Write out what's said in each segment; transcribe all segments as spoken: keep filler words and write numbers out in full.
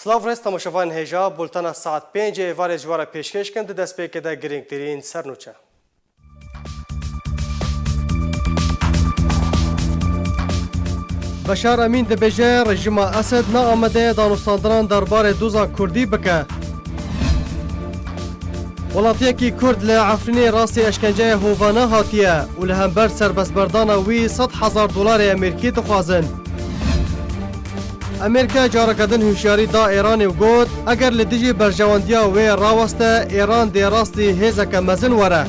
Silav rêz temaşevanên hêja, bultena saet pêncê êvarê ji we re pêşkêş kim, di destpêkê de girîngtirîn sernûçe. Beşar Emîn dibêje, rejîma Esed ne amade ye danûstandinan derbarê doza Kurdî bike. Welatiyekî Kurd li Efrînê rastî eşkenceyê hovane hatiye û li hember serbestberdana wî sed hezar dolarê Amerîkî dixwazin. Amerîka careke din hişyarî da Îranê û got, eger li dijî berjewendiya wê raweste, Îran dê rastî hêzeke mezin were.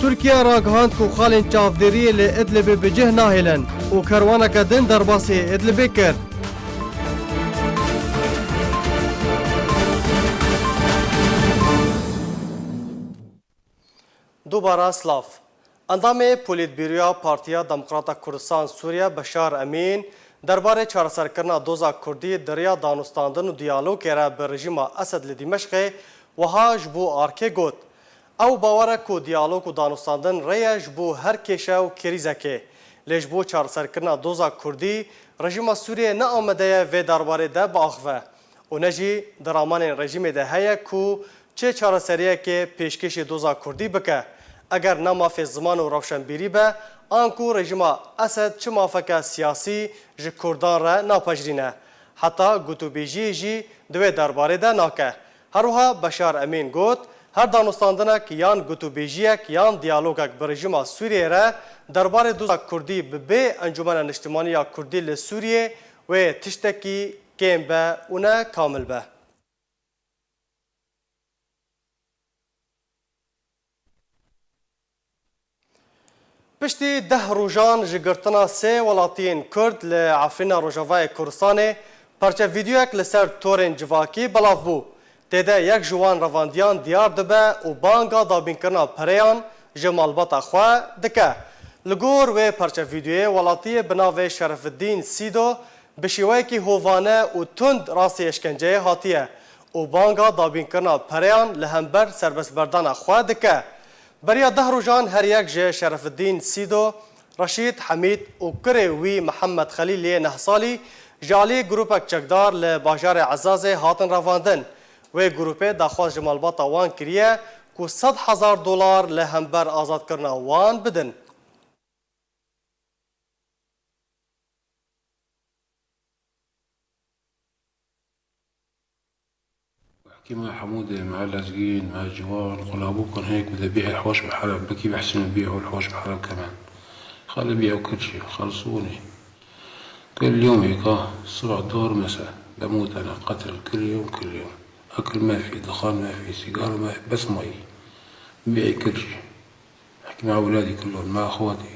Tirkiye ragihand ku xalên çavdêriyê li Idlibê bi cih nahêlin û kerwaneke din derbasî Idlibê kir. Dubara silav. Endamê Polîtbîroya Partiya Demokrata Kurdistan Sûriye Beşar Emîn derbarê çareserkirina doza Kurdî di riya danûstandin û diyalogê re bi rejîma Esed li Dîmeşqê wiha ji bo ARKê got, ew bawer e ku diyalog û danûstandin rê ye ji bo her kêşe û krîzekê. Lê ji bo çareserkirina doza Kurdî, rejîma Sûriyê ne amade ye vê derbarê de biaxive û ne jî di ramanên rejîmê de heye ku çi çareseriyekê pêşkêşî doza Kurdî bike, eger ne mafê ziman û rewşenbîrî be, an ku rejîma Esed çi mafeke siyasî ji Kurdan re napejirîne. Heta gotûbêjiyê jî di wê derbarê de nake. Her wiha Beşar Emîn got, her danûstandinek yan gotûbêjiyek yan diyalogek bi rejîma Sûriyeyê re derbarê doza Kurdî bi bê Encûmena Niştimanî ya Kurdî li Sûriyê wê tiştekî kêm be û ne kamil be. Piştî deh rojan ji girtina sê welatiyên Kurd li Efrîna Rojavayê Kurdistanê, parçe vîdeoyek li ser torên civakî belav bû. Tê de yek ji wan revandiyan diyar dibe û banga dabînkirina pereyan ji malbata xwe dike. Li gor wê parçe vîdeoyê, welatiyê bi navê Şerefidîn Sîdo bi şêweyekî hovane û tund rastî eşkenceyê hatiye û banga dabînkirina pereyan li hember serbestberdana xwe dike. Beriya deh rojan her yek ji Şerefidîn Sîdo, Reşîd Hemîd û kurê wî Mihemed Xelîl yê neh salî ji alî grûpek çekdar li bajarê Ezazê hatin revandin. Wê grûpê daxwaz ji malbata wan kiriye ku sed hezar dolar li hember azadkirina wan bidin. Hikîma Hemûdê, me Lezgîn, me Ciwan, Qulabûkan heye ku dibê hewş bi herem bikî, behsî me bê hol hewş bi herem keme. Xalê bê ew kirçî, xalsûnê. Kul yom êka, sibah dor mese, demûtene, qetil, kul yom, kul yom. Ekil mefî, dixan mefî, sîgara mefî, bes mayî. Bê kirçî. Hikîma ewladî kulon, me axwatî.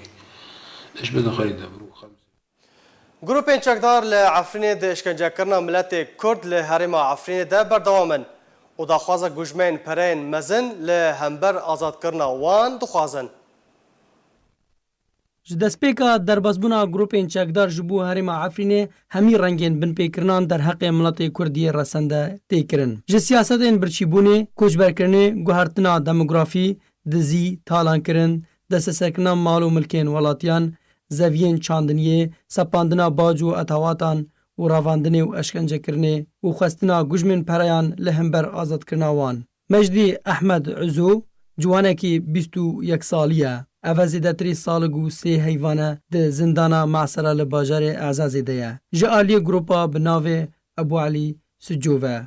Iş bidin xerî debrû, xem. Grûpên çekdar li Efrînê di îşkencekirina miletê Kurd li herêma Efrînê de berdewam in û daxwaza gujmeyên pereyên mezin li hember azadkirina wan dixwazin. Ji destpêka derbasbûna grûpên çekdar ji bo herêma Efrînê, hemî rengên binpêkirinan derheqê miletê Kurd yê resende tê kirin. Ji siyasetên birçîbûnê, koçberkirinê, guhertina demografî, dizî, talankirin, desteserkirina mal û milkên welatiyan, zeviyên çandiniyê, sepandina bac û etawatan û revandinê û eşkencekirinê û xwestina gujmên pereyan li hember azadkirina wan. Mecdî Ehmed Uzo, ciwanekî bîst û yek salî ye. Ev e zêdetirî salig û sê heyvan e di zindana Masera li bajarê Ezazê de ye. Ji aliyê grûpa bi navê Ebû Elî Sicû ve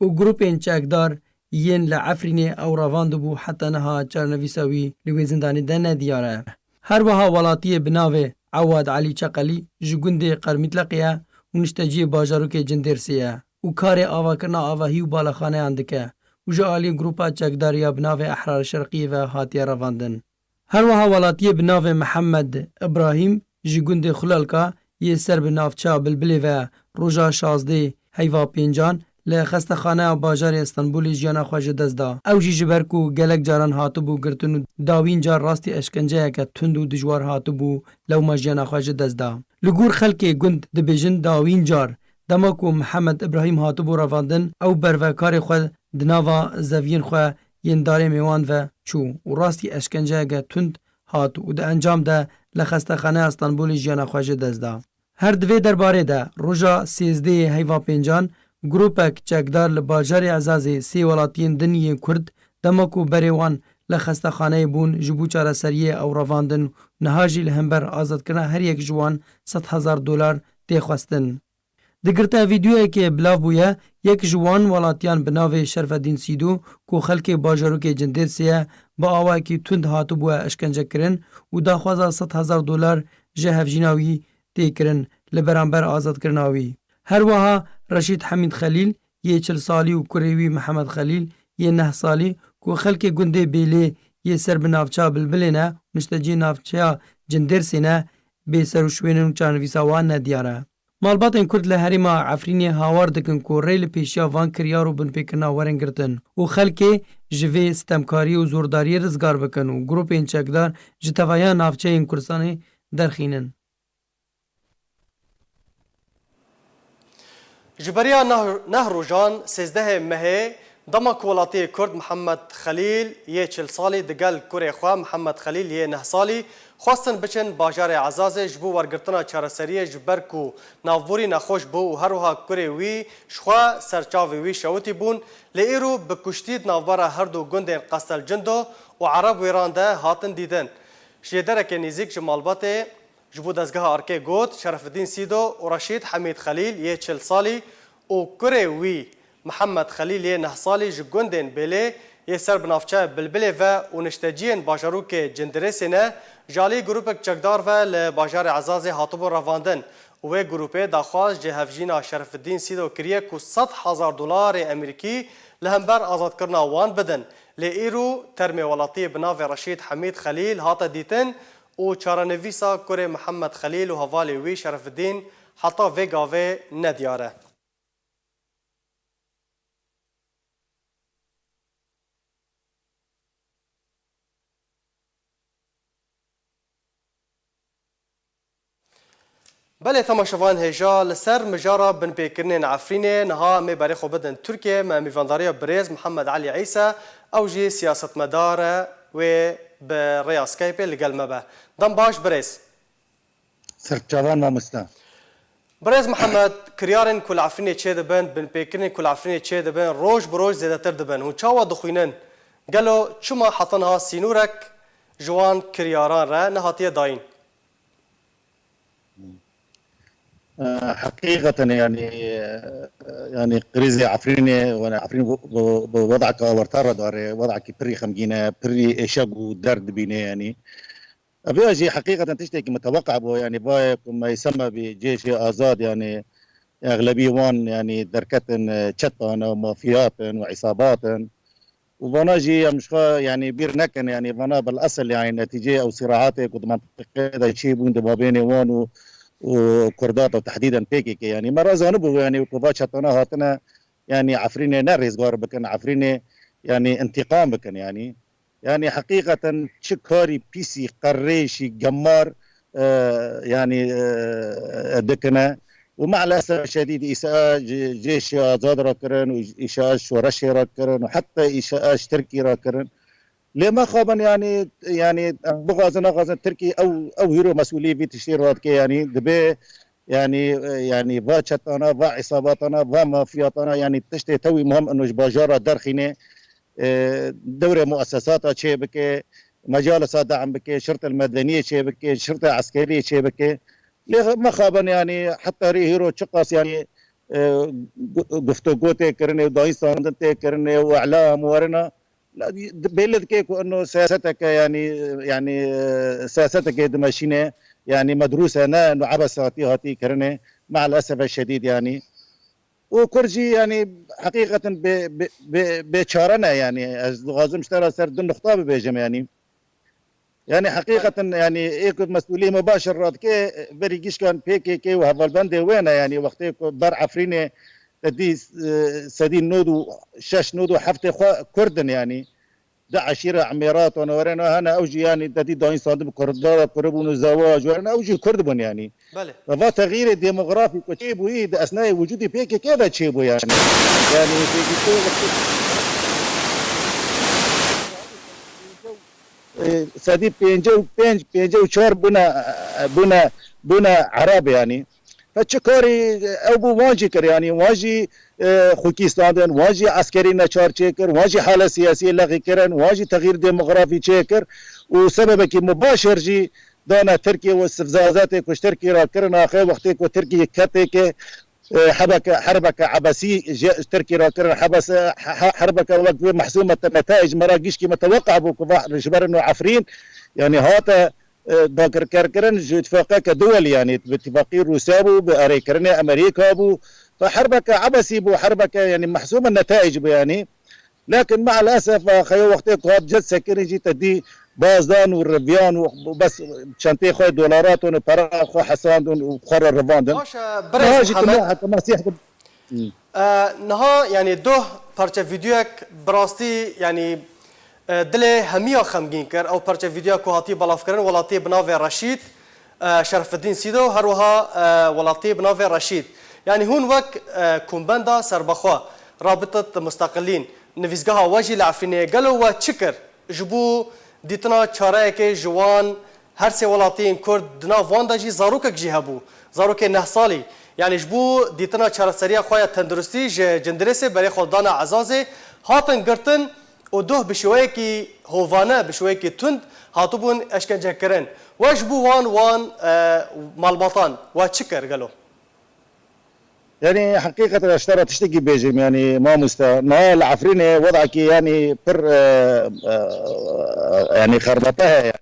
û grûpên çekdar yên li Efrînê ew revandibû heta niha çarenivîsa wî li wê zindanê de nediyar e. Her wiha welatiyê bi navê Ewad Elî Çeqelî ji gundê Qermîtleqê ye û nişteciyê bajarokê Cindêrsê ye û karê avakirina avahî û balaxaneyan dike û ji alî grûpa çekdar ya bi navê Ehrar Şerqiyê ve hatiye revandin. Her wiha welatiyê bi navê Mihemed Ibrahîm ji gundê Xulalka yê ser bi navça Bilbilê ve roja şazdê heyva pêncan li xestexaneya bajarê Stenbolê jiyana xwe ji dest da. Ew jî ji ber ku gelek caran hatibû girtin û dawîn car rastî eşkenceyeke tund û dijwar hatibû, lewma jiyana xwe ji dest da. Li gor xelkê gund dibêjin dawîn car dema ku Mihemed Ibrahîm hatibû revandin, ew bervekarê xwe di nava zeviyên xwe yên darê mêwan ve çû û rastî eşkenceyeke tund hat û di encam de li xestexaneya Stenbolê jiyana xwe ji dest da. Her di vê derbarê de roja sêzdehê heyva pêncan, grûpek çekdar li bajarê Ezazê sê welatiyên din yên Kurd, dema ku berê wan li xestexaneyê bûn, ji bo çareseriyê ew revandin û niha jî li hember azadkirina her yek ji wan sed hezar dolar tê xwestin. Di girta vîdeoyekê belav bûye, yek ji wan welatiyan bi navê Şerfedîn Sîdo, ku xelkê bajarokê Cindêrsê ye, bi awayekî tund hatibûye eşkencekirin û daxwaza sed hezar dolar ji hevjîna wî tê kirin li beramber azadkirina wî. Her wiha Reşîd Hemîd Xelîl yê çil salî û kurê wî Mihemed Xelîl yê neh salî, ku xelkê gundê Bêlê yê ser bi navçeya Bilbilê ne, nişteciyê navçeya Cindêrsê ne, bê ser û şwênin û çarenivîsa wan ne diyar e. Malbatên Kurd li herêma Efrînê hawar dikin ku rê li pêşiya van kiryar û binpêkirina werin girtin û xelkê ji vê sitemkariyê û zordariyê rizgar bikin û grûpên çekdar ji tevahiya navçeyên Kurdistanê derxînin. Ji beriya neh, neh rojan, sêzdehê mehê, dema ku welatiyê Kurd Mihemed Xelîl yê çil salî digel kurê xwe Mihemed Xelîl yê neh salî xwestin biçin bajarê Ezazê ji bo wergirtina çareseriyê, ji ber ku navborî nexweş bû û her wiha kurê wî ji xwe serçavê wî şewitî bûn, lê îro bi kuştî di navbera her du gundên Qestel Cindo û Ereb Wêran de hatin dîtin. Ji yê derekê nêzîk ji malbatê Ji bo dezgeha Arkê got, Şerefidîn Sîdo û Reşîd Hemîd Xelîl yê çil salî û kurê wî Mihemed Xelîl yê neh salî ji gundên Bêlê yê ser bi navçeya Bilbilê ve û nişteciyên bajarokê Cindirêsê ne, ji alî grûpek çekdar ve li bajarê Ezazê hatibûn revandin û wê grûpê daxwaz ji hevjîna Şerefidîn Sîdo kiriye ku sed hezar dolarê Emerîkî li hember azadkirina wan bidin. Lê îro termê welatiyê bi navê Reşîd Hemîd Xelîl hate dîtin, û çarenivîsa kurê Mihemed Xelîl û hevalê wî Şerefidîn heta vê gavê nediyar e. Belê temaşevan hêja, li ser mijara binpêkirinên Efrînê niha em ê berê xwe bidin Tirkiye, me mîvandariya birêz Mihemed Elî Îsa, ew jî siyasetmedar e, wê bi rêya Skypeê li gel me be. Dem baş birêz. Serçavan mamoste. Birêz Mihemed, kiryarên ku li Efrînê çêdibin, binpêkirinên ku li Efrînê çêdibin, roj bi roj zêdetir dibin. Hûn çawa dixwînin? Gelo çima heta niha sînorek ji wan kiryaran re nehatiye dayîn? E, heqîqeten, yanî, e, yanî krîzê Efrînê, yani Efrîn bi, bi, bi wedeka wertar re dare, wedekî pirî xemgîn e, pirî êşeg û derd dibîne, yanî. Ev ya jî heqîqeten tiştekî miteweqe bû, yanî bayê ku meysema bî cêşê azad, yanî exlebî wan, yanî derketin, e, çetan û mafiyatin û îsabatin. Û vana jî em ji xwe, yanî, bîr nekin, yanî, vana bil esil, yanî, netîceyê ew sîrahatê ku di mentiqê de çêbûn di mabênê wan û, û Kurdan û tehdîden P K K, yanî, me re zanibû, yanî, ku va çetana hatine, yanî, Efrînê ne rêzgar bikin, Efrînê, yanî, întîqam bikin, yanî. Yanî, heqîqeten çi karî pîsî, qerrêşî, gemar, e, yanî, e, dikine. Û me'lesef şedîd îşa ji cêşê azad re kirin û îşa ji şoreşê re kirin û heta îşa ji Tirkî re kirin. Lê mexabin, yanî, yanî, em bixwazin, nexwazin, Tirkî ew, ew hîro mesûlî vî tiştî radike, yanî, dibe, yanî, e, yanî, va çetana, va îsabatana, va mafiyatana, yanî, tiştê tewî muhim ino ji bajara derxîne, e, dewrê muessesata çêbike, mecalisa de'm bike, şirtel medeniyê çêbike, şirtel eskeriyê çêbike. Lê mexabin, yanî, heta rê hîro çiqas, yanî, e, gu-, guftûgo tê kirinê û dayîn standin tê kirinê û îlam û werina, la, di-, belli dike ku ino siyaseteke, yanî, yanî, e, siyaseteke dimeşîne, yanî, medrûs e, ne ino ebesatî hatî kirinê, me'lesef şedîd, yanî. Û Kurd jî, yanî, heqîqeten bê, bê, bê, bêçare ne, yanî. Ez dixwazim ji te re ser du nuqta bibêjim, yanî. Yanî, heqîqeten, yanî, ê ku mesûlî me baş radike, berî gişkan P K K û hevalbendê wê ne, yanî, wextê ku ber Efrînê te dî, e, sedî nod û şeş nod û heftê xwe Kurd in, yanî. Di eşîra Emêrat û Newrên hene, ew jî, yanî, dedî dayîn standin bi Kurdan re kiribûn û zewac werin, ew jî Kurd bûn, yanî. Belê. Ve va texîrê demografîk ku çêbûyî di esnayê wicûdê P K K de çêbû, yanî. Yanî, P K K, e, sedî pêncî û pênc, pêncî û çar bûne, bûne, bûne Ereb, yanî. Fe çi karî ew bû wan jî kir, yanî wan jî, e, xwekî standin, wan jî eskerî neçar çêkir, wan jî hale siyasî lexî kirin, wan jî texîr demografî çêkir û sebebekî mubaşir jî dane Tirkiyê û sivzazetê ku ji Tirkî re kirin axê wextê ku Tirkî ketêke, e, hebeke, herbeke ebesî ji Tirkî re kirin, hebese, he-, he-, herbeke wek vê mehsûme te netayec me re gişkî me teweqe bû ku va ji ber ino Efrîn, yanî hate, e, dagirkerkirin ji îtifaqeke duwelî, yanî bi îtifaqî Rûsya bû, bi erêkirinê Amerîka bû. Fe herbeke ebesî bû, herbeke, yanî mehsûme netayec bû, yanî. Lakin me'el esef, axeyo wextê ku hat ced sekinî jî te dî bazdan û riviyan û bes çentê xwe dolarat û pera xwe hesandin û xwe re rivandin. Baş e, birêz Niha jî Mihemed. Heta mesîh. Hmm. E, niha, yanî, doh parçe vîdeoyek bi rastî, yanî, e, dilê hemiya xemgîn kir. Ew parçe vîdeoya ku hatî belavkirin, welatî bi navê Reşîd, e, Şerefeddîn Sîdo, her wiha, e, welatî bi navê Reşîd. Yanî, hûn wek, e, kombenda serbexwe, Rabitet Musteqilîn, nivîsgeha we jî li Efrînê ye. Gelo we çi kir ji bo dîtina çareyekê ji wan Her sê welatiyên Kurd, di nav wan de jî zarokek jî hebû. Zarokê neh salî. Yanî ji bo dîtina çareseriya xwe ya tenduristî ji Cindirêsê berê xwe dana Ezazê, hatin girtin û doh bi şêweyekî hovane, bi şêweyekî tund hatibûn eşkencekirin. We ji bo wan, wan, e, malbatan we çi kir gelo? Yanî heqîqeten ez ji te re tiştekî bêjim, yanî mamoste. Niha li Efrînê wedakî yanî pir, e, e, yanî xerbete heye.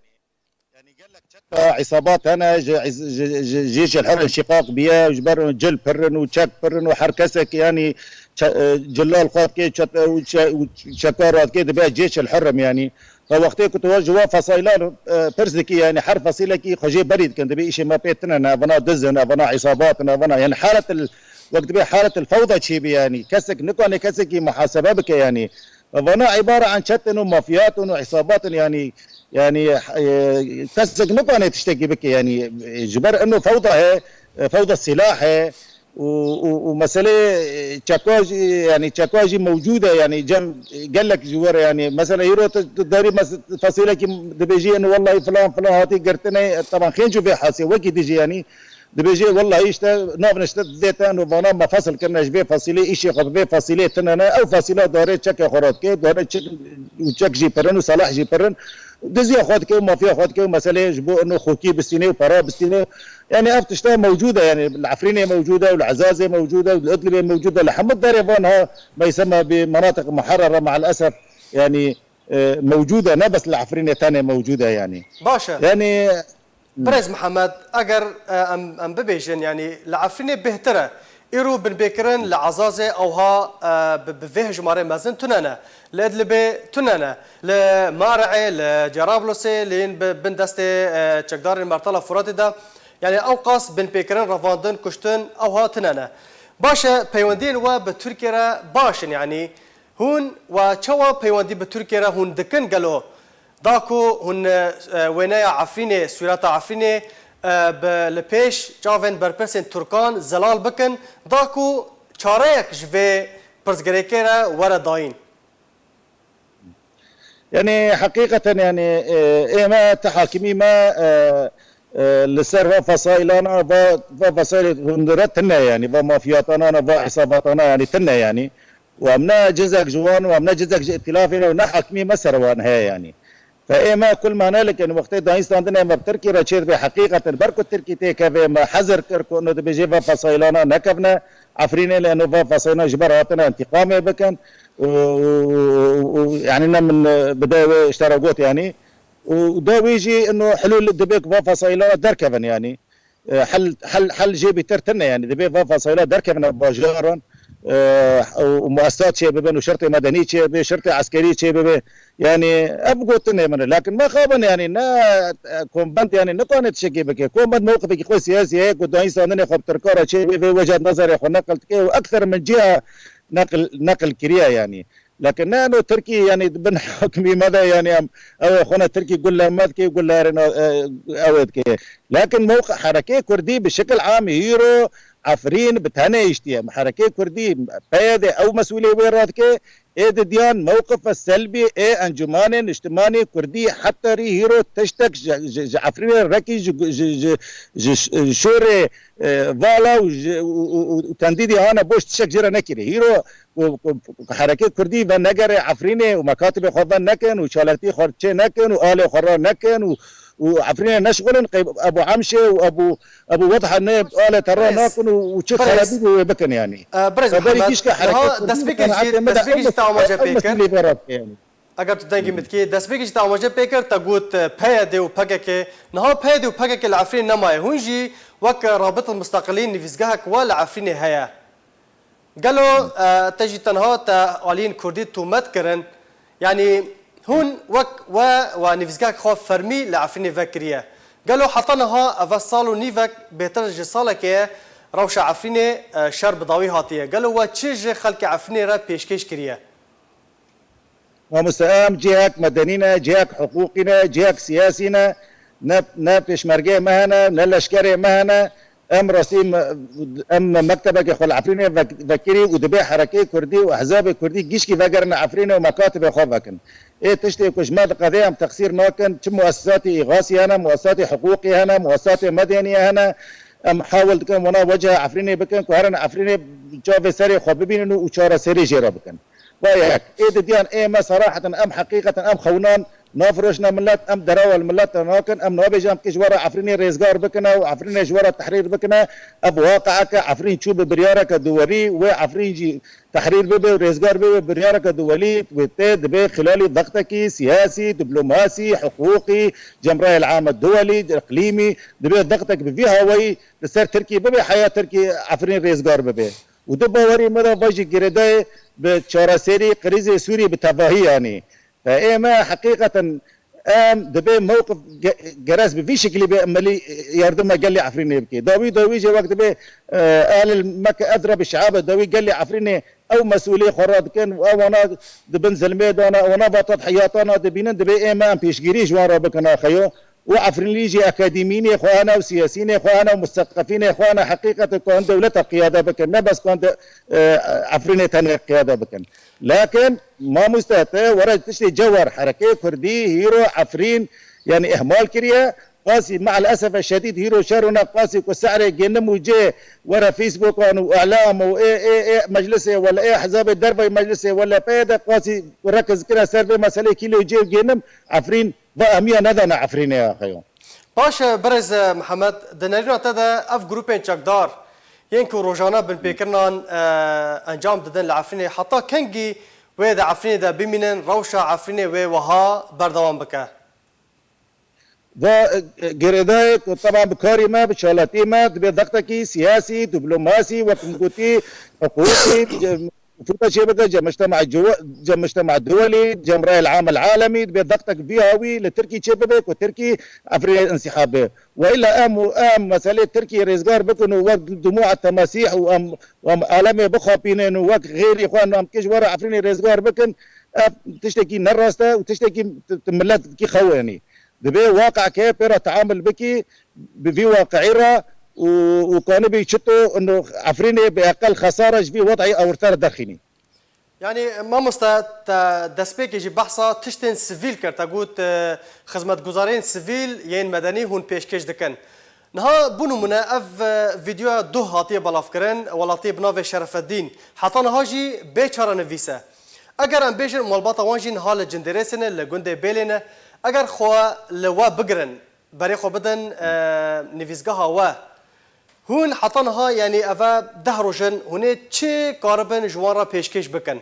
Yanî gelek çeta, îsabat hene, ji, ji, ji, ji Cêşê Hur înşîqaq biye, ji ber cil pir in û çek pir in û her kesek, yanî çe-, e, cilal xwe dike, çet-, e, û çe-, û çeka radike dibe Cêşê Hur im, yanî. Ve wextê ku tu ji wan fesaylan, e, pirs dikî, yanî her fesilekî xwe jê berî dikin, dibê îşê me pê tine ne, evana diz in, evana îsabat in, evana, yanî halet il, wek dibê halet il fewda çêbî, yanî kesek nikane kesekî muhasebe bike, yanî. Vana îbare an çetin û mafiyat û îsabat in, yanî, yanî, e, kesek nikane tiştekî bike, yanî, e, ji ber ino fewda he, e, fewda sîlah he û, û, û meselê, e, çeka jî, yanî çeka jî mewcûd e, yanî cem, e, gelek ji we re, yanî mesela îro tu, tu darî mes-, fesilekî dibêjî ino wellahî filan filan hatî girtinê, e, teban xênco vê hasê wekî dijî, yanî Dibêje, wellahî işte, navnişte didê te, eno vana me fesil kirine ji vê fesilê, îşê xwe bi vê fesilê tine ne. Ew fesila dare çekê xwe re dike, dare çek, û çek jî pirin û seleh jî pirin. Diziya xwe dike û mafiya xwe dike û meselê ji bo eno xokî bistîne û para bistîne. Yani ev tişta mewcûd e, yani li Efrînê mewcûd e û li Ezazê mewcûd e û li Idlibê mewcûd e. Li hemû derê van ha meysema bi menatiq muherrere maalesef, yani, e, mewcûd e. Ne bes li Efrînê tenê mewcûd e yani. Baş e. Yani, Birêz Mihemed, eger, e, em, em bibêjin, yanî li Efrînê bêhtir e. Îro binpêkirin li Ezazê ewha, e, bi, bi vê hejmarê mezin tune ne. Li Idlibê tune ne. Li Mar'ê, li Cerablûsê, li yên bi, bin destê, e, çekdarên Mertala Furatê de, yanî ewqas binpêkirin, revandin, kuştin ewha tune ne. Baş e, peywendiyên we bi Tirkiyê re baş in, yanî Hûn we çawa peywendî bi Tirkiyê re hûn dikin gelo? Da ku hûn, e, wêneya Efrînê, sûreta Efrînê, e, bi, li pêş çavên berpirsên Tirkan zelal bikin, da ku çareyek ji vê pirsgirêkê re were dayîn. Yani heqîqeten yani, e, ê me ti hakimî me, e, e, li ser va fesaîlana, va, va fesaîlê hundir re tune yani, va mafiyatana, va îsabatana yani tune yani. Û em ne cizek ji wan û em ne cizek ji îtîlafê ne û ne hakimî me ser wan heye yanî. Fe ê me kul me nelikin, wextê dayînstandinê me bi Tirkî re çêdibe, heqîqeten ber ku Tirkî têkeve, me hezir kir ku ino dibêje va fesaîlana nekevne Efrînê, lê ino va fesaîlana ji ber hatine întîqamê bikin. Û, û, û, û, yanî ne min, e, bi dê wê ji te re got yanî. Û da wê jî ino hilûl dibe ku va fesaîlana derkevin yanî. E, hel, hel, hel jê bîtir tune, yani, divê va fasayla derkevine bajaran, e, û, û muesesat çê bibin û şertê medenî çê bibe, şertê eskerî çê bibe. Yani, ev gotinê min e. Lakin mexabin, yani, ne, e, kombend, yani, nikane tiştekî bike. Kombend mewqifekî xwe siyasî heye ku dayînstandinê xwe bi Tirka re çê bê, vê wecihê nazarê xwe neqil dike û ekser min cîha neqil, neqil kiriye, yani. Lakin ne, no Tirkî, yani, di bin hakimî me de, yani, em, ew ê xwe ne Tirkî gulle me dike, gulle herê ne, e, ew ê dike. Lakin mewqif herekê kurdî bi şekil am hîro Efrîn bi tenê hiştiye. Herekê kurdî P Y D ew mesûlê wê radike, ê didiyan mewqife selbî ê Encûmanê Niştimanî Kurdî heta rî hîro tiştek ji, ji, ji Efrînê rekî ji, ji, ji, ji, ji şorê, e, vala û ji, û, û, û, û tendîdî hane boş tiştek jê re nekirî. Hîro ku, ku, ku herekê kurdî ve negere Efrînê û mekatibê xwe ve nekin û çalakî xwe çê nekin û alê xwe ra nekin û, û Efrînê neşixulin, qey Ebû Emşê û Ebû, Ebû Wedha ne alê te ra nakin û, û çi xerabî bi wê bikin yanî. E, birêz Xeberî Mihemed, gişke niha herekê kurdî destpêkê bi jî, qenaetê me de destpêkê ew jî te mesûlê, amaje ew pê kir. Mesûlê vê radike yanî. Eger tu dengê min dikî, destpêkê jî te amaje pê kir, te got, e, P Y D û P K K. Niha P Y D û P K K li Efrînê nemaye. Hûn jî wek Rabita Musteqilîn nivîsgehek we li Efrînê heye. Gelo, e, te jî tenha te aliyên kurdî tomet kirin? Yanî hûn wek we, we nivîsgehek xwe fermî li Efrînê vekiriye. Gelo heta niha eve sal û nîvek bêtir ji salekê ye rewşa Efrînê, e, şer bi dawî hatiye. Gelo we çi ji xelkê Efrînê re pêşkêş kiriye? Mamoste, em cihek medenî ne, cihek hiqûqî ne, cihek siyasî ne, ne, ne pêşmergeyê me hene, ne leşkerê me hene. Em rastî me, em mektebeke xwe li Efrînê vek-, vekirî û dibê herekê kurdî û ehzabê kurdî gişkî vegerine Efrînê û mekatibê xwe vekin. Ê tiştê ku ji me diqede em texsîr nakin, çi muesesatê îxasî hene, muesesatê hiqûqî hene, muesesatê medenî hene. Em hawil dikin wana weciha Efrînê bikin ku herin Efrînê çavê serê xwe bibînin û, û çareserî jê re bikin. Va yek. Ê didiyan ê me seraheten em heqîqeten em xewnan nafiroşine millet, em derewa li millet re nakin, em nabêjin em kê ji we re Efrînê rêzgar bikine û Efrînê ji we re tehrîr bikine. Ev waqieke Efrîn çû bi biryareke duwerî, wê Efrîn jî tehrîr bibe û rêzgar bibe, biryareke duwelî wê tê dibê xilalî dextekî siyasî, diplomasî, hiqûqî, cemrayel ame duwelî, iqlîmî, dibê dextek bi vî hawayî li ser Tirkî bibe, heya Tirkî Efrîn rêzgar bibe. Û di bawerî me de va jî girêdayê bi çareserî krîzê Sûrî bi tevahî yanî. Ê me heqîqeten em dibê mewqif ge-, gerez bi vî şekilî bê emelî yardima gelê Efrînê bikê. Dawî dawî jê wek dibê, e, ehlil Mekke edra bi şeabe dawî gelê Efrînê ew mesûlê xwe radikin û ew wana di bin zilmê de ne, wana va tedhiyatana dibînin, dibê ê me em pêşgirî ji wan re bikin axeyo. Û Efrînlî jî akademînê xwe hene û siyasînê xwe hene û museqefînê xwe hene, heqîqete ku hûn dewleta qiyade bikin, ne bes ku hûn de, e, Efrînê tenê qiyade bikin. Lakin mamoste te were tiştê cewher herekê kurdî hîro Efrîn, yanî ihmal kiriye. Qasî me'el esefe şedîd hîro şer hûna qasî ku se'rê genim û cê were Facebookan û îlam û ê, ê, ê meclisê wele ê hizabê dervayî meclisê wele P Y D qasî ku rekiz kire ser vê meselê kîlo cê û genim Efrîn va emiya nedane Efrînê axeyo. Baş e, birêz, e, Mihemed, di nerîna te de ev grûpên çekdar yên ku rojane binpêkirinan, e, encam didin li Efrînê, heta kengî wê di Efrînê de bimînin, rewşa Efrînê wê wiha berdewam bike? Va, e, girêdayê ku teban bi karî me, bi çalatî me, dibê dextekî siyasî, diplomasî, wek min gotî, hiqûqî, Fûta çê bike cem mujtema ciwe-, cem mujtema duwelî, cem rayel amel alemî, dibê dextek vî hawî li Tirkî çê bibe ku Tirkî Efrînê însîhab be. Weyla em û em meselê Tirkî rêzgar bikin û wek dumûa temasîh û em, û em alemê bixapînin û wek xêrî xwe em kê ji we re Efrînê rêzgar bikin, ev tiştekî ne rast e û tiştekî tu, tu miletkî xewenî. Dibê waqeke pê re teamul bikî, bi vî waqiî re û, û kanibî çito ino Efrînê bi eqel xesare ji vî wed'î ewrte re derxînî. Yanî, mamoste, te destpêkê jî behsa tiştên sivîl kir. Te got, e, xizmetguzarên sivîl yên medenî hûn pêşkêş dikin. Niha, bo nimûne, ev, e, vîdeoya duh hatiye belavkirin, welatiyê bi navê Şerefeddîn. Heta niha jî bê çarenivîs e. Eger em bêjin malbata wan jî niha li Cindirêsê ne, li gundê Bêlê ne. Eger xwe li we bigirin, berê xwe bidin, e, nivîsgeha we. Hûn heta niha, yanî eve deh roj in, hûn ê çi karibin ji wan re pêşkêş bikin?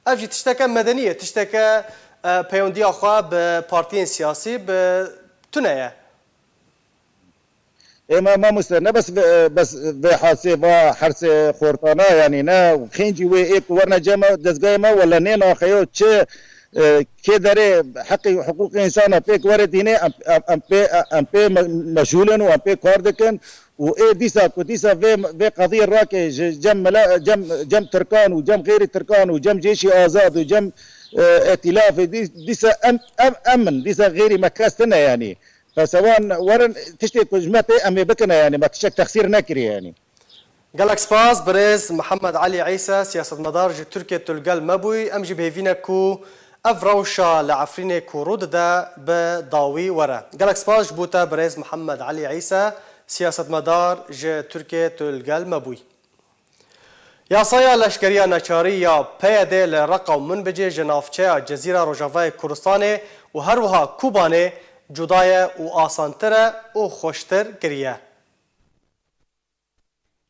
Ev jî tişteke medenî ye, tişteke, e, peywendîya xwe bi partiyên siyasî, bi tune ye. Ê me mamoste, ne bes vê, bes vê hasê va hersê xortana, yanî ne xêncî wê ê ku werine cem me, dezgehê me, wele nê naxeyo çi, e, kê derê heqê û hiqûqê însana pêk were dînê, em, em, em pê, em pê me-, meşgûl in û em pê kar dikin û ê dîsa ku dîsa vê, vê qediyê rake ji cem mele-, cem, cem Tirkan û cem xêrî Tirkan û cem Cêşî Azad û cem, e, Îtîlafê dî-, dîsa em, em, em in, dîsa xêrî me kes tine yanî. Bes ewan werin tiştê ku ji me tê em ê bikine, yanî me tiştek texsîr nekiriye yanî. Gelek spas birêz Mihemed Elî Îsa, siyasetmedar ji Tirkiye tu li gel me bûyî. Em jî bi hêvî ne ku ev rewşa li Efrînê ku rû dide bi dawî were. Gelek spas ji bo te birêz Mihemed Elî Îsa, siyasetmedar ji Tirkiye tu li gel me bûyî. Yasaya leşkeriya neçarî ya P Y D li Reqa û Minbicê ji navçeya Cezîra Rojavayê Kurdistanê û her wiha Kobanê cuda ye û asantir e û xweştir kiriye.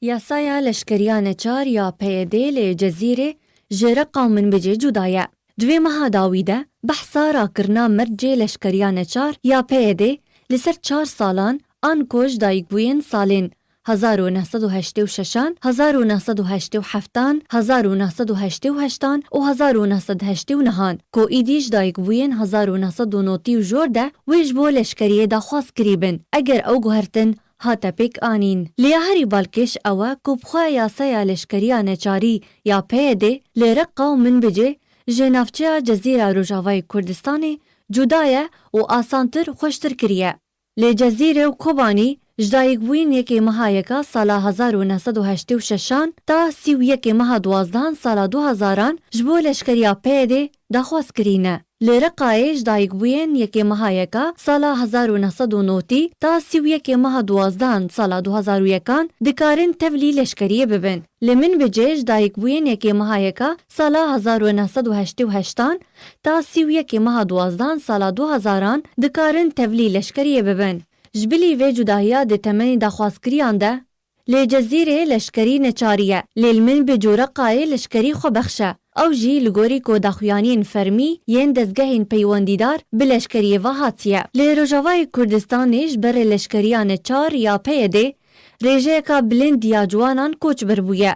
Yasaya leşkeriya neçar ya P Y D li Cezîrê ji Reqa û Minbicê cuda ye. Di vê meha dawî de behsa rakirina mercê leşkeriya neçar ya P Y D li ser çar salan an ku ji dayikbûyên salên hezar û neh sed û heştê û şeşan, hezar û neh sed û heştê û heftan, hezar û neh sed û heştê û heştan û hezar û neh sed û heştê û nehan, ku êdî ji dayikbûyên hezar û neh sed û notî û jor de wê ji bo leşkeriyê daxwaz kirî bin, eger ew guhertin hate pêk anîn. Lê ya herî balkêş ew e ku bi xwe yasaya leşkeriya neçarî ya P Y D li Reqa û Minbicê ji navçeya Cezîra Rojavayê Kurdistanê cuda ye û asantir, xweştir kiriye. Lê Cezîrê û Kobanî ji dayikbûyîn yekê meha yeka sala hezar û neh sed û heştê û şeşan ta sî û yekê meha duwazdehan sala du hezaran ji bo leşkeriya P Y D daxwaz kirî ne. Li Reqayê ji dayikbûyên yekê meha yeka sala hezar û neh sed û notî ta sî û yekê meha duwazdehan sala du hezar û yekan dikarin tevlî leşkeriyê bibin. Li Minbicê ji dayikbûyên yekê meha yeka sala hezar û neh sed û heştê û heştan ta sî û yekê meha duwazdehan sala du hezaran dikarin tevlî leşkeriyê bibin. Ji bilî vê cudahiya di temenê daxwazkiriyan de, lê Cezîrê leşkerî neçarî ye, lê li Minbic û Reqayê leşkerî xwebexş e. Ew jî li gorî ku daxuyaniyên fermî yên dezgehên peywendîdar bi leşkeriyê ve hatiye. Lê Rojavayê Kurdistanê ji ber leşkeriya neçar ya P Y D rêjeyeka bilind ya ciwanan koçber bûye.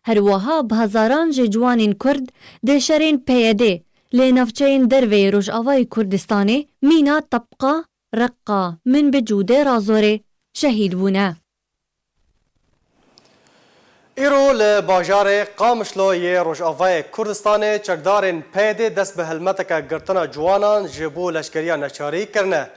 Her wiha bi hezaran ji ciwanên Kurd di şerên P Y D li navçeyên derveyê Rojavayê Kurdistanê mîna Tebqa, Reqqa, Minbic û Dêra Zorê şehîd bûne. Îro li bajarê Qamişlo yê Rojavayê Kurdistanê çekdarên P Y D dest bi helmeteke girtina ciwanan ji bo leşkeriya neçarî kirine.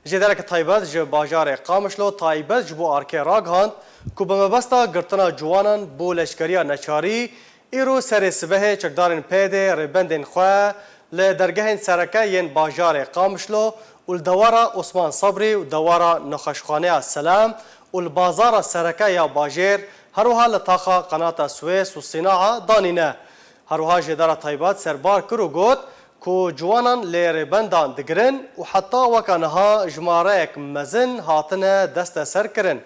Jêdereke taybet ji bajarê Qamişlo taybet ji bo arkê ragihand ku bi mebesta girtina ciwanan bo leşkeriya neçarî, îro serê sibehê çekdarên P Y D rêbendên xwe li dergehên sereke yên bajarê Qamişlo û li dewara Osman Sabrî û dewara nexweşxaneya Selam û li bazara sereke ya bajêr, her wiha li taxa Qenata Suez û Sînaa danîne. Her wiha jêdara taybet serbar kir û got ku ciwanan lê rêbendan digirin û heta weka niha jimareyek mezin hatine desteserkirin.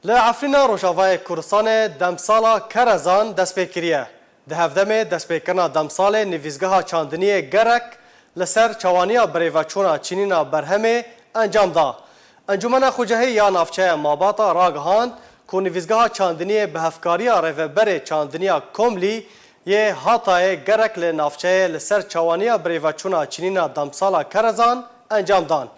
Li Efrîna Rojavayê Kurdistanê demsala Kerezan dest pê kiriye. Di hevdemê destpêkirina demsalê nivîsgeha çandiniyê Gerek li ser çawaniya birêveçûna çinîna berhemê encam da. Encûmena Xucehî ya Navçeya Mabata ragihand ku nivîsgeha çandiniyê bi hevkariya Rêveberê Çandiniya Komlî yê Hatayê Gerek li navçeyê li ser çawaniya birêveçûna çinîna demsala Kerezan encam dan.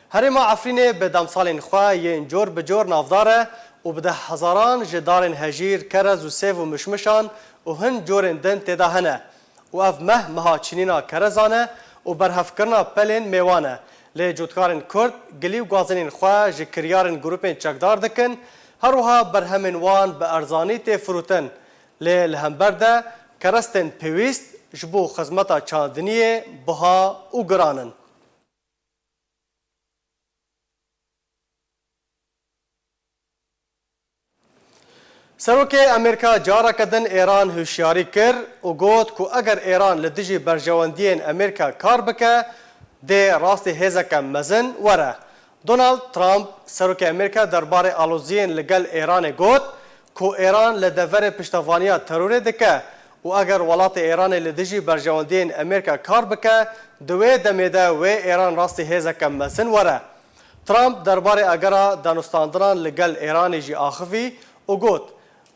Herêma Efrînê bi demsalên xwe yên cor bi cor navdar e û bi deh hezaran ji darên hejîr, kerez û sêv û mişmişan û hin corên din tê de hene û ev meh meha çinîna kerezan e û berhevkirina pelên mêwan e. Lê cotkarên Kurd gilî û gazinên xwe ji kiryarên grûpên çekdar dikin, her wiha berhemên wan bi erzanî tê firotin. Lê li hember de kerestên pêwîst ji bo xizmeta çandiniyê biha û giran in. Serokê Amerîka careke din Êran hişyarî kir û got ku eger Êran li dijî berjewendiyên Amerîka kar bike, dê rastî hêzeke mezin were. Donald Trump, serokê Amerîka derbarê aloziyên li gel Êranê got ku Êran li deverê piştevaniya terorê dike û eger welatê Êranê li dijî berjewendiyên Amerîka kar bike, di wê demê de wê Êran rastî hêzeke mezin were. Trump derbarê agera danûstandinan li gel Êranê jî axivî û got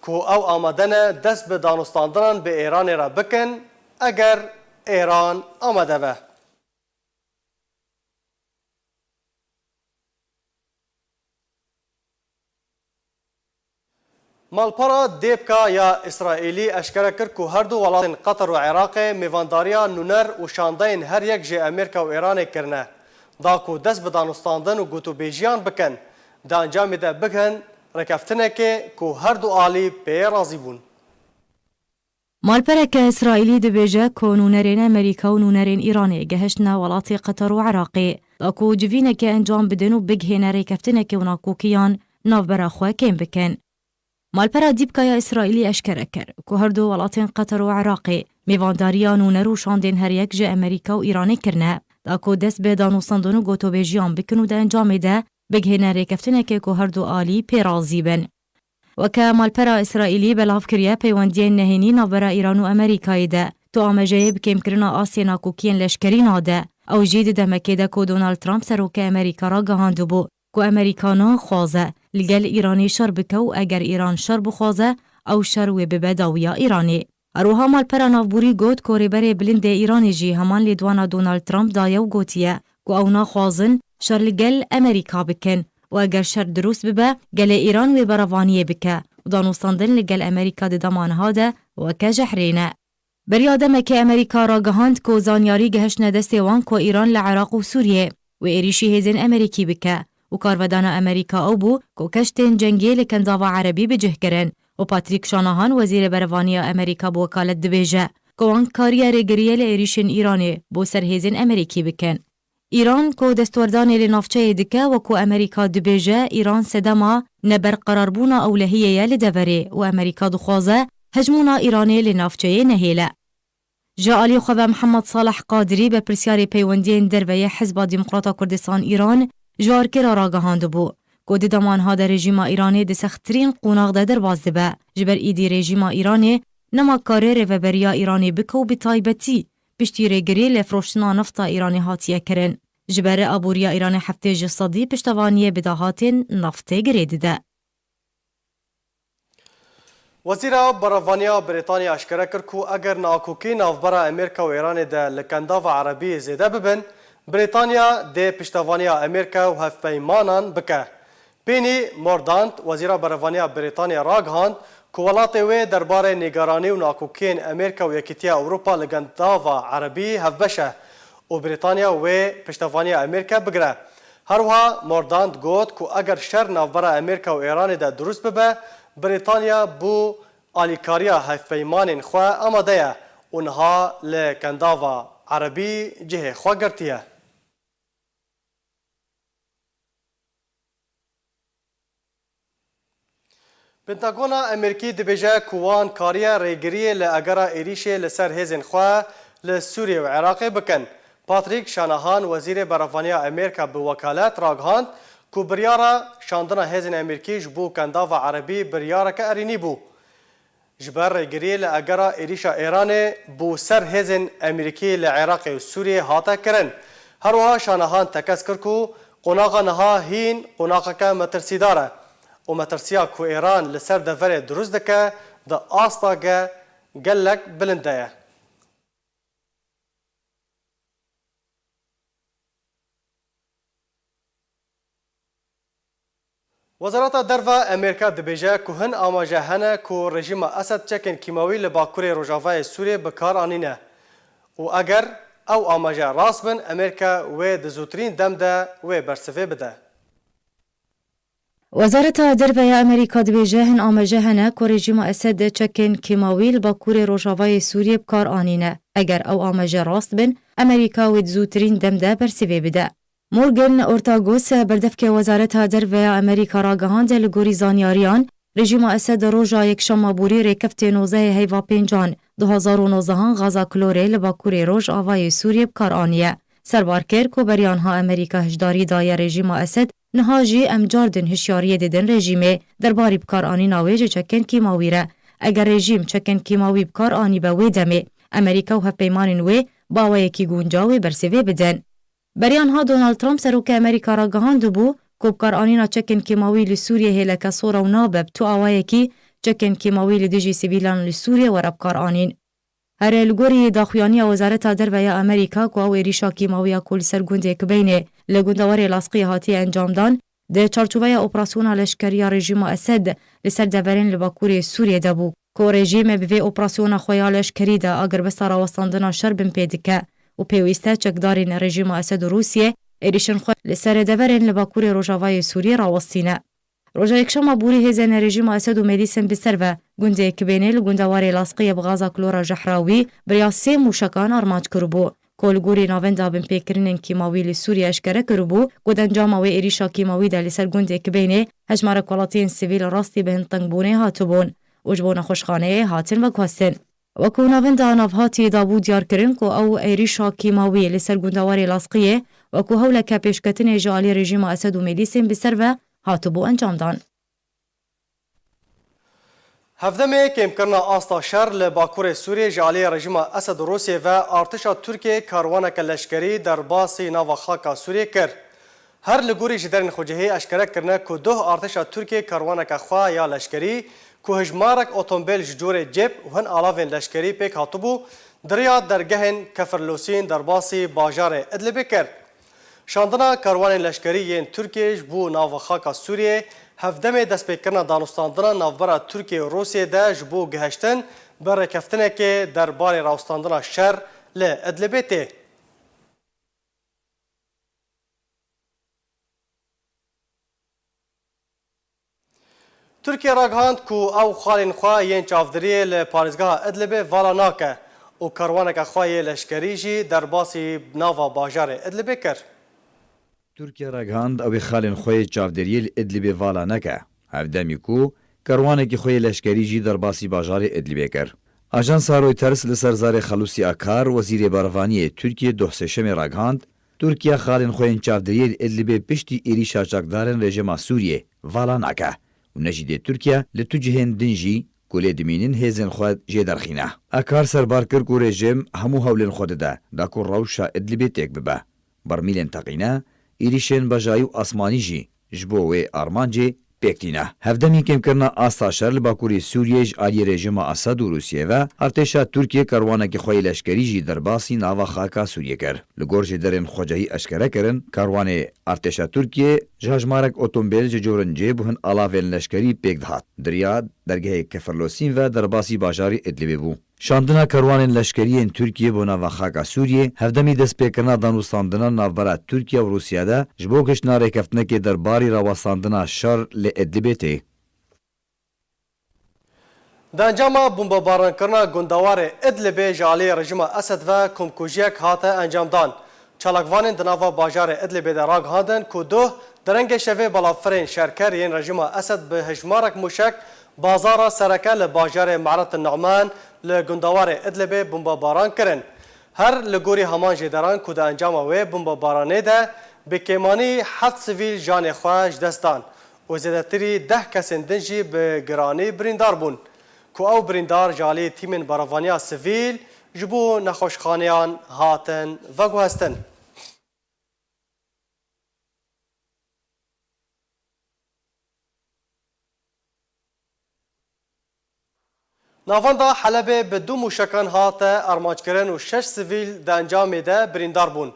ku ew amade ne dest bi danûstandinan bi Êranê re bikin, eger Êran amade be. Malpera Dêpka ya Îsraîlî eşkere kir ku her du welatên Qeter û Iraqê mêvandariya nûner û şandeyên her yek ji Amerîka û Îranê kirine, da ku dest bi danûstandin û gotûbêjiyan bikin, di encamê de bighin rêkeftinekê ku her du alî pê razî bûn. Malpereke Îsraîlî dibêje ku nûnerên Amerîka û nûnerên Îranê gehiştine welatê Qeter û Iraqê, da ku civîneke encam bidin û bigihêne rêkeftinekê û nakokiyan navbera xwe kêm bikin. Malpera Dîpka ya Îsraîlî eşkere kir ku her du welatên Qeter û Iraqê mêvandariya nûner û şandên her yek ji Amerîka û Îranê kirine, da ku dest bi danûstandin û gotûbêjiyan bikin û di encamê de bigihêne rêkeftinekê ku her du alî pê razî bin. Weke malpera Îsraîlî belav kiriye peywendiyên nehênî navbera Îran û Amerîkayê de, tu amejeyê bi kêmkirina astê nakokiyên leşkerî nade. Ew jî di demekê de ku Donald Trump serokê Amerîka ragihandibû ku Amerîka naxwaze li gel Îranê şer bike û eger Îran şer bixwaze, ew şer wê bibe dawiya Îranê. Her wiha malpera navborî got ku rêberê bilind ê Îranê jî heman lêdwana Donald Trump daye û gotiye ku ew naxwazin şer li gel Amerîka bikin û eger şer dirust bibe, gelê Îran wê berevaniyê bike û danûstandin li gel Amerîka di dema niha de weke jehrê ne. Beriya demekê Amerîka ragihand ku zanyarî gehiştine destê wan ku Îran li Iraq û Sûriyê wê êrîşî hêzên Amerîkî bike û karvedana Amerîka ew bû ku keştên cengê li Kendava Erebî bi cih kirin û Patrick Shanahan, wezîrê berevaniya Amerîka bi wekalet dibêje ku wan kariye rêgiriyê li êrîşên Îranê bo ser hêzên Amerîkî bikin. Îran ku destwerdanê li navçeyê dike, wekû Amerîka dibêje, Îran sedema neberqerarbûna ewlehiyê ye li deverê û Amerîka dixwaze hejmûna Îranê li navçeyê nehêle. Ji alî xwe ve Mihemed Salih Qadirî, berpirsyarê peywendiyên derve yê Hizba Demokrata Kurdistan Îran, ji Arkê re ragihandibû ku di dema niha de rejîma Îranê di sexttirîn qonax de derbas dibe. Ji ber îdî rejîma Îranê nema karê rêveberiya Îranê bike û bi taybetî piştî rêgirî lê firoştina nefta Îranê hatiye kirin. Ji ber aboriya Îranê heftê ji sedî piştevaniyê bi dahatên neftê girê dide. Wezîra Berevaniya Brîtanya eşkere kir ku eger nakokî navbera Amerîka û Îranê de li Kendava Erebî zêde bibin, Brîtanya dê piştevaniya Amerîka û hevpeymanan bike. Penny Mordaunt, Wezîra Berevaniya Brîtanya ragihand ku welatê wê derbarê nîgaranî û nakokiyên Amerîka û Yekîtiya Ewropa li Kendava Erebî hevbeş e û Brîtanya wê piştevaniya Amerîka bigire. Her wiha Mordaunt got ku eger şer navbera Amerîka û Îranê de dirust bibe, Brîtanya bo alîkariya hevpeymanên xwe amade ye û niha li Kendava Erebî cihê xwe girtiye. Pentagona Amerîkî dibêje ku wan kariye rêgiriyê li egera êrîşê li ser hêzên xwe li Sûriyê û Iraqê bikin. Patrick Shanahan, wezîrê berevaniya Amerîka bi wekalet ragihand ku biryara şandina hêzên Amerîkî ji bo Kendava Erebî biryareke erênî bû. Ji ber rêgiriyê li egera êrîşa Îranê bo ser hêzên Amerîkî li Iraqê û Sûriyê hate kirin. Her wiha Şanahan tekez kir ku qonaxa niha hîn qonaxeke metirsîdar e û metirsiya ku Îran li ser deverê dirust dike di asta ge gelek bilind de ye. Wezareta Derve Amerîka dibêje ku hin amaje hene ku rejîma Esed çekên kîmawî li bakurê rojavayê Sûriyê bi kar anîne û eger ew amaje rast bin, Amerîka wê di zûtirîn dem de wê bersivê bide. Wezareta Derve ya Amerîka dibêje hin amaje hene ku rejîma Esed çekên kîmawî li bakurê rojavayê Sûriyê bi kar anîne. Eger ew amaje rast bin, Amerîka wê di zûtirîn dem de bersivê bide. Morgan Ortagus, berdevkê Wezareta Derve ya Amerîka ragihand, li gorî zanyariyan, rejîma Esed roja Yekşema borî rêkeftê nozdehê heyva pêncan du hazar û nozdehan gaza klorê li bakurê rojavayê Sûriyê bi kar aniye. Serbar kir ku beriya niha Amerîka hişdarî daye rejîma Esed, niha jî em car din hişyariyê didin rejîmê derbarî bikaranîna wê ji çekên kîmawî re. Eger rejîm çekên kîmawî bi kar anîbe wê demê, Amerîka û hevpeymanên wê bi awayekî guncaw wê bersivê bidin. Beriya niha Donald Trump, serokê Amerîka ragihandibû ku bikaranîna çekên kîmawî li Sûriyê hêleke sor e û nabe bi tu awayekî çekên kîmawî li dijî sivîlan li Sûriyê were bikaranîn. Her li gorî daxuyaniya Wezareta Derve ya Amerîka ku ew êrîşa kîmawiya ku li ser gundê Kibeynê li gundewarê Lasqiyê hatiye encamdan, di çarçoveya operasyona leşkerî ya rejîma Esed li ser deverên li bakurê Sûriyê de bû, ku rejîmê bi vê operasyona xwe ya leşkerî de agirbesta rawestandina şer binpê dike û pêwîst e çekdarên rejîma Esed û Rûsiyê êrîşên xwe li ser deverên li bakurê rojavayê Sûriyê rawestîne. Roja Yekşema borî hêzên rejîma Esed û Mêdîsên bi ser ve gundê Kibênê li gundewarê Lasqiyê bi gaza klora Jehrawî biriya sê mûşekan armanc kiribû, ku li gorî navenda binpêkirinên kîmawî li Sûriyê eşkere kiribû, ku di encama wê êrîşa kîmawî de li ser gundê Kibênê hejmarek welatiyên sivîl rastî bi hintingbûnê hatibûn û ji bo nexweşxaneyê hatin veguhestin. Wekî navenda navhatî dabû diyar kirin ku ew êrîşa kîmawî li ser gundewarê Lasqiyê wekî hewleke pêşketinê ji alî rejîma Esed û Mêdîsên bi ser ve hatibû encamdan. Hevdemê kêmkirina asta şer li bakurê Sûriyê ji alî rejîma Esed û Rûsiyê ve artêşa Tirkiyê karwaneke leşkerî derbasî nava xaka Sûriyê kir. Her li gorî ji derên xwecihî eşkere kirine ku duh artêşa Tirkiyê karwaneke xwe ya leşkerî ku hejmarek otomobîl ji corê cep û hin alavên leşkerî pêk hatibû, di riya dergehên Kefirlosîn derbasî bajarê Idlibê kir. Şandina karwanên leşkerî yên Tirkiyê ji bo nava xaka Sûriyê, hevdemê destpêkirina danûstandina navbera Tirkiyê û Rûsiyê de ji bo gihiştin bi rêkeftinekê derbarê rawestandina şer li Idlibê tê. Tirkiye ragihand ku ew xalên xwe yên çavdiriyê li parêzgeha Idlibê vala nake û karwaneke xwe yê leşkerî jî derbasî nava bajarê Idlibê kir. Tirkiye ragihand ew ê xalên xwe yê çavdiriyê li Idlibê vala neke, hevdemî ku karwanekî xwe yê leşkerî jî derbasî bajarê Idlibê kir. Ajansa Reuters li ser zarê Xelûsî Akar, wezîrê berevaniyê Tirkiye, doh sêşemê ragihand, Tirkiye xalên xwe yên çavdiriyê li Idlibê piştî êrîşa çekdarên rejîma Sûriyê vala nake û ne jî dê Tirkiye li tu cihên din jî ku lê dimînin hêzên xwe jê derxîne. Akar serbar kir ku rejîm hemû hewlên xwe dide da ku rewşa Idlibê têk bibe. Bermîlên teqîne, êrîşên bejayî û asmanî jî ji bo wê armancê pêk tîne. Hevdemî kêmkirina asta şer li bakurê Sûriyê ji aliyê rejîma Esed û Rûsiyê ve, artêşa Tirkiyê karwanekî xwe yê leşkerî jî derbasî nava xaka Sûriyê kir. Li gor jêderên xwecihî eşkere kirin, karwanê artêşa Tirkiyê ji hejmarek otomobîl ji corin cêb û hin alavên leşkerî pêk dihat. Di riya dergehê Kefirlosîn ve derbasî bajarê Idlibê bû. Şandina kerwanên leşkerî yên Tirkiyê bo nava xaka Sûriyê, hevdemî destpêkirina danûstandina navbera Tirkiye û Rûsya de ji bo gihiştina rêkeftinekê derbarî rawestandina şer li Idlibê tê. Di encama bombebaranekirina gundewarê Idlibê ji alî rejîma Esed ve komkujiyek hate encamdan. Çalakvanên di nava bajarê Idlibê de ragihandin ku duh di rengê şevê balafirên şerker yên rejîma Esed bi hejmarek mûşek bazara sereke li bajarê Me'ret Nu'man li gundewarê Idlibê bombebaran kirin. Her li gorî heman jêderan ku di encama wê bombebaranê de bi kêmanî heft sivîl janê xwe ji dest dan û zêdetirî deh kesên din jî bi giranî birîndar bûn, ku ew birîndar ji alî tîmên berevaniya sivîl ji bo nexweşxaneyan hatin veguhestin. Navenda Helebê bi du mûşekan hate armanckirin û şeş sivîl di encamê de birîndar bûn.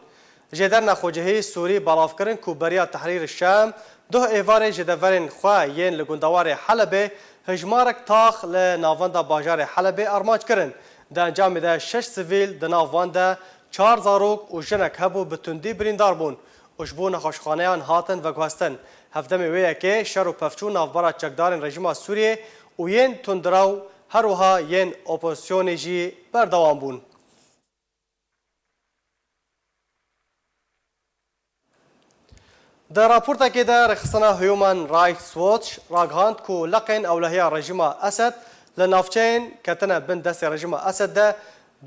Jêderên xwecihî Sûrî belav kirin ku beriya Tehrîr Şam duh êvarê ji deverên xwe yên li gundewarê Helebê hejmarek tax li navenda bajarê Helebê armanc kirin. Di encamê de şeş sivîl, di nav wan de çar zarok û jinek hebû, bi tundî birîndar bûn û ji bo nexweşxaneyan hatin veguhestin. Hevdemê wê yekê şer û pevçûn navbera çekdarên rejîma Sûriyê û yên tundrew, her wiha yên opozisyonê jî berdewam bûn. Di raportekê de rêxistina Human Rights Watch ragihand ku leqên ewlehiya rejîma Esed li navçeyên ketine bin destê rejîma Esed de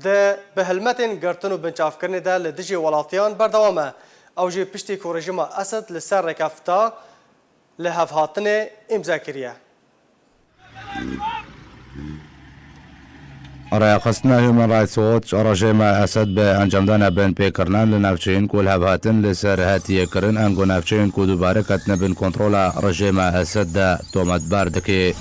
di bi helmetên girtin û binçavkirinê de li dijî welatiyan berdewam e. Ew jî piştî ku rejîma Esed li ser rêkefta lihevhatinê îmze kiriye. Rêxistina Human Rights Watch rejîma Esed bi encamdana binpêkirinan li navçeyên ku lihevhatin li ser hatiye kirin, ango navçeyên ku dubare ketine bin kontrola rejîma Esed de tometbar dike.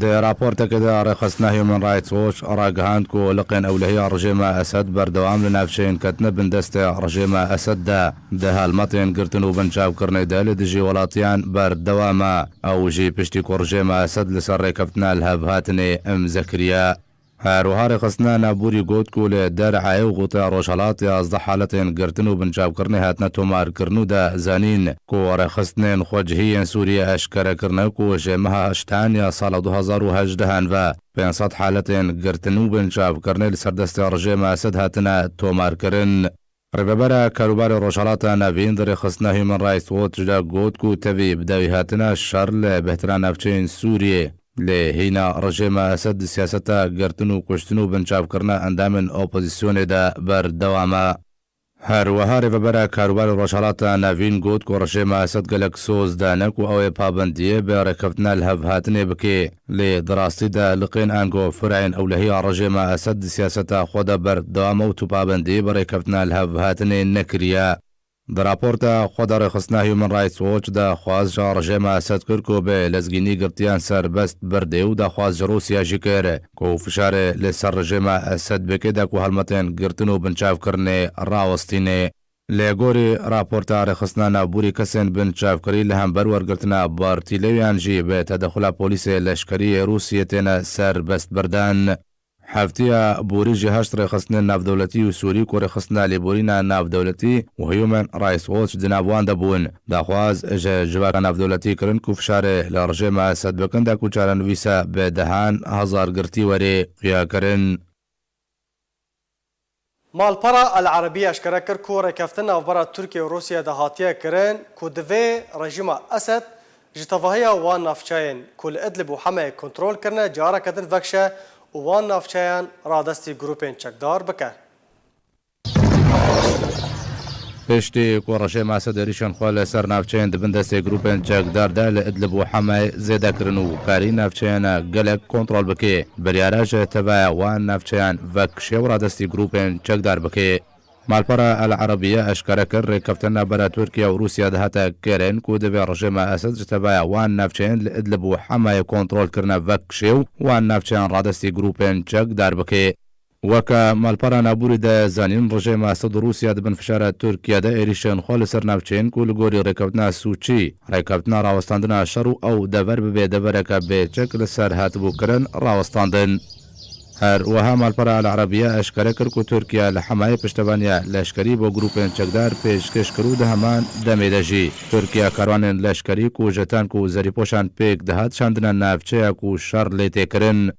Di raportekê de rêxistina Human Rights Watch ragihand ku liqên ewlehiya rejêma Esed berdewam li navçeyên ketine bin destê rejêma Esed de di helmetên girtin û binçavkirinê de li dijî welatiyan berdewam e. Ew jî piştî ku rejêma Esed li ser rêkeftina lihevhatinê imze kiriye. Her wiha rêxistina navborî got ku li Der'ayê û Xûtê Rojhilat yazdeh haletên girtin û binçavkirinê hatine tomarkirin û de zanîn ku rêxistinên xwecihî yên Sûriyê eşkere kirine ku ji meha Şitaniya sala du hazar û hejdeh ve pênc sed haletên girtin û binçavkirinê li ser destê rejêma Esed hatine tomarkirin. Rêvebera Karûbarê Rojhilata Navîn di rêxistina Human Rights Watch de got ku tevî bi dawî hatina şer li bêhtirîna navçeyên Sûriyê, lê hîna rejêma Esed di siyaseta girtin û kuştin û binçavkirina endamên opozisyonê de berdewam e. Her wiha Rêvebera Karûbarê Rojhilata Navîn got ku rejêma Esed gelek soz dane ku ew ê pabendiyê bi rêkeftina lihevhatinê bike, lê di rastî de liqên ango firayên ewlehiya rejêma Esed di siyaseta xwe de berdewam e û tu pabendiyê bi rêkeftina lihevhatinê nekiriye. Di raporta xwe de rêxistina Human Rights Watch daxwaz ji rejêma Esed kir ku bi lezgînî girtiyan serbest berdê û daxwaz ji Rûsya jî kir ku fişarê li ser rejêma Esed bike de ku helmetên girtin û binçavkirinê rawestîne. Li gorî raporta rêxistina navborî kesên binçavkirî li hember wergirtina bartîlewiyan jî bi tedexula polîsê leşkerî yê Rûsiyê têne serbest birdan. Heftiya borî jî heşt rêxistinên navdewletî û Sûrî ku rêxistina lêborîna navdewletî û Human Rights Watch di nav wan de bûn, daxwaz ji civaka navdewletî kirin ku fişarê li rejêma Esed bikin de ku çarenivîsa bi dehan hezar girtî were xuya kirin. Malpera El Erebî eşkere kir ku rêkeftin navbera Tirkiye û Rûsya de hatiye kirin ku divê rejîma Esed ji tevahiya wan navçeyên ku li Idlib û Hemeyê kontrol kirine careke din vekişe û wan navçeyan radestî grûpên çekdar bike. Piştî ku rejîma Esed êrîşên xwe li ser navçeyên di bin destê grûpên çekdar de li Idlib û Hemeyê zêde kirin û karî navçeyana gelek kontrol bike, biryara ji tevahiya wan navçeyan vekişe û radestî grûpên çekdar bike. Malpera El Erebiye eşkere kir, rêkeftin navbera Tirkiye û Rûsya dihate kirin ku divê rejîma Esed ji tevahiya wan navçeyên li Idlib û Hemeyê kontrol kirine vekişe û wan navçeyan radestî grûpên çekdar bike. Weke malpera navborî de zanîn, rejîma Esed û Rûsya di bin fişara Tirkiye de êrîşên xwe li ser navçeyên ku li gorî rêkeftina Sûçî, rêkeftina rawestandina şer û ew dever bibe devereke bêçek li ser hatibû kirin, rawestandin. Her wiha malpera El Erebiye eşkere kir ku Tirkiye li Hemeyê piştevaniya leşkerî bo grûpên çekdar pêşkêş kir û di heman demê de jî Tirkiye karwanên leşkerî ku ji tank û zerîpoşan pêk dihat şandine navçeya ku şer lê tê kirin.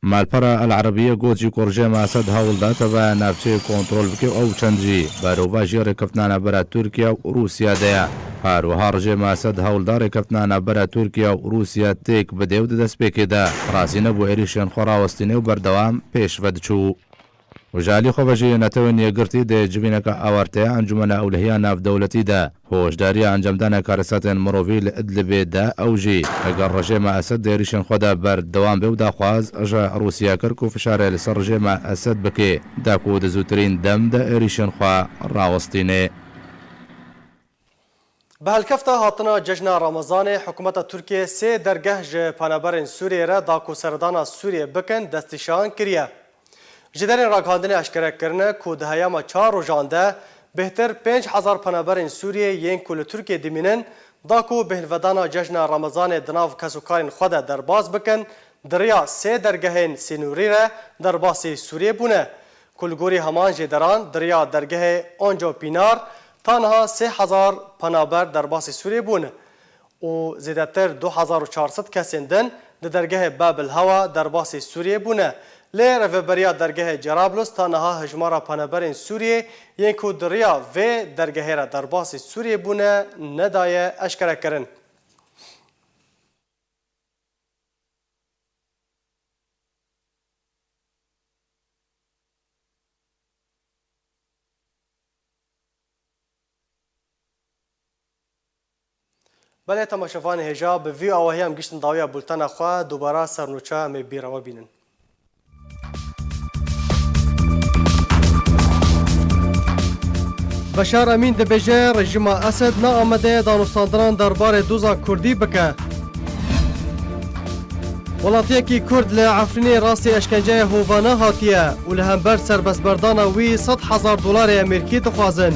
Malpera El Erebiye got jî ku rejîma Esed hewl da teva navçeyê kontrol bike û ew çend jî berovajî rêkeftina navbera Tirkiye û Rûsya de ye. Her wiha rejîma Esed hewl da rêkeftina navbera Tirkiye û Rûsya têk bide û di destpêkê de razî nebû êrîşên xwe rawestîne û berdewam pêş ve diçû. Û ji alî xwe ve jî Netewên Yekgirtî di civîneke awarte ya Encûmena Ewlehiya Navdewletî de hoşdariya encamdana karîsatên mirovî li Idlibê de ew jî, eger rejîma Esed di êrîşên xwe de berdewam be û daxwaz ji Rûsya kir ku fişarê li ser rejîma Esed bike, da ku di zûtirîn dem de êrîşên xwe rawestîne. Bi helkefta hatina cejna Remezanê, hikûmeta Tirkiyê sê dergeh ji penaberên Sûriyê re da ku seredana Sûriyê bikin, destnîşan kiriye. Ji derên ragihandinê eşkere kirine ku di heyama çar rojan de bêhtir pênc hezar penaberên Sûriyê yên ku li Tirkiyê dimînin, da ku bêhnvedana cejna Remezanê di nav kes û karên xwe de derbas bikin, di riya sê dergehên sînorî re derbasî Sûriyê bûne. Ku li gorî heman jêderan, di riya dergehê Onco Pînar ta niha sê hezar penaber derbasî Sûriyê bûne û zêdetir du hezar û çar sed kesên din di dergehê Bab el Hewa derbasî Sûriyê bûne. Lê rêveberiya dergehê Cerablus ta niha hejmara penaberên Sûriyê yên ku di riya vê dergehê re derbasî Sûriyê bûne nedaye eşkere kirin. Belê temaşevanê hêja, bi vî awahî em giştin dawiya bultena xwe, dubara sernûça em ê bîra we bînin. Beşar Emîn dibêje, rejîma Esed ne amade ye danûstandinan derbarê doza Kurdî bike. Welatiyekî Kurd li Efrînê rastî eşkenceya hovane hatiye û li hember serbestberdana wî sed hezar dolarê Amerîkî dixwazin.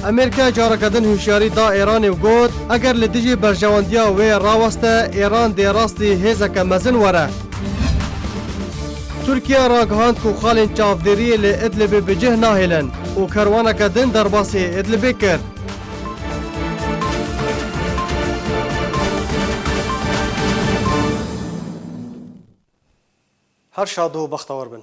Amerîka careke din hişyarî da Îranê û got, eger li dijî berjewendiya wê raweste, Îran dê rastî hêzeke mezin were. Tirkiye ragihand ku xalên çavdêriyê li Idlibê bi cih nahêlin û kerwaneke din derbasî Idlibê kir. Her şad û bextewar bin.